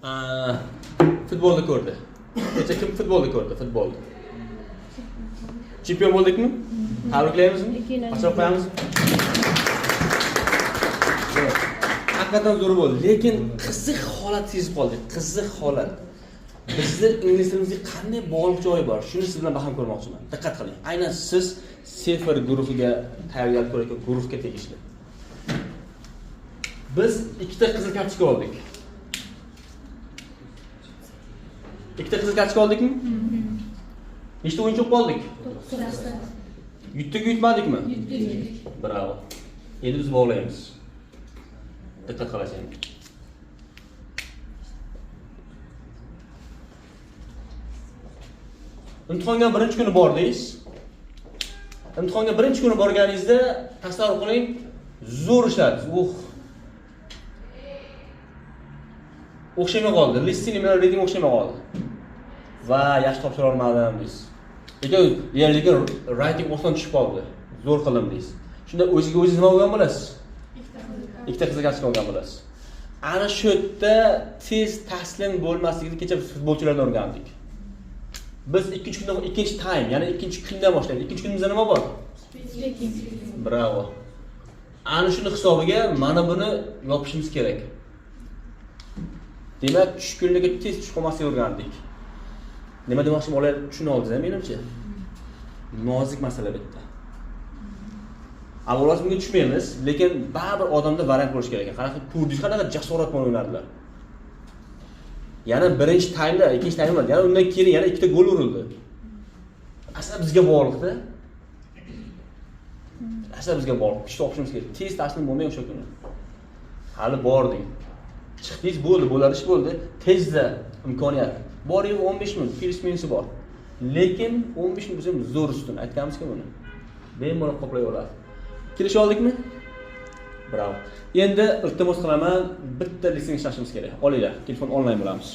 Futbolni ko'rdi. Kecha kim futbolni ko'rdi? Futbolni. Chempion bo'ldikmi? Tabriklaymizmi? 2:0. Qachon qo'yamiz? Zo'r. Haqiqatan zo'r bo'ldi. Lekin qiziq holat sezib qoldik. Qiziq holat. Bizni ingliz tilimizga qanday bog'liq joyi bor? Shuni siz bilan baham ko'rmoqchiman. Diqqat qiling. Aynan siz Sefer guruhiga tayyorgarlik ko'rayotgan guruhga tegishli. Biz ikkita qizil kartochka oldik. Ikkita qizil kartochka oldikmi? Nechta o'yinchi o'tib qoldik? Yutdik, yutmadikmi? Yutdik. Bravo. Endi biz bog'laymiz. Diqqat qilasiz. Imtihonga birinchi kuni bordingiz. Imtihonga birinchi kuni borganingizda tasavvur qiling, zo'r ishladingiz. O'xshamay qoldi. Listening bilan reading o'xshamay qoldi. Va yaxshi topshira olmadim deysiz. Lekin writing oson tushib qoldi. Zo'r qildim deysiz. Shunda o'zingizga o'zingiz nima olgan bo'lasiz? Ikkita qizil kartochka olgan bo'lasiz. Ana shu yerda tez taslim bo'lmaslikni kecha biz futbolchilardan o'rgandik. Biz ikkinchi kunda, ikkinchi taym, ya'ni ikkinchi kundan boshlaymiz. Ikkinchi kunimizda nima bor? Bravo. Ana shuni hisobiga mana buni yopishimiz kerak. Demak, tushkunlikka tez tushib qolmaslikni o'rgandik. Nima demoqchim, ular tushuna oldingiz, menimcha. Nozik masala bu yerda. Avvalo bunga tushmaymiz, lekin baribir odamda variant bo'lishi kerak ekan. Qanaqa ko'rdingiz, qanaqa jasorat bilan o'ynadilar. Yana birinchi taymda, ikkinchi taym emas, yana undan keyin yana ikkita gol urildi. Asli bizga bog'liqda. Asli bizga bog'liq. Kuch topishimiz kerak. Tez taslim bo'lmang o'sha kuni. Hali bording. Chiqdingiz, bo'ldi, bo'lar ish bo'ldi. Tezda imkoniyat. Bor yo'q 15 minut, plus minusi bor. Lekin 15 minut bo'lsa ham zo'r ustun. Aytganimizku buni. Bemalol qoplay oladi. Kelisha oldikmi? Bravo. Endi iltimos qilaman, bitta listening ishlashimiz kerak. Olinglar, telefon onlayn bo'lamiz.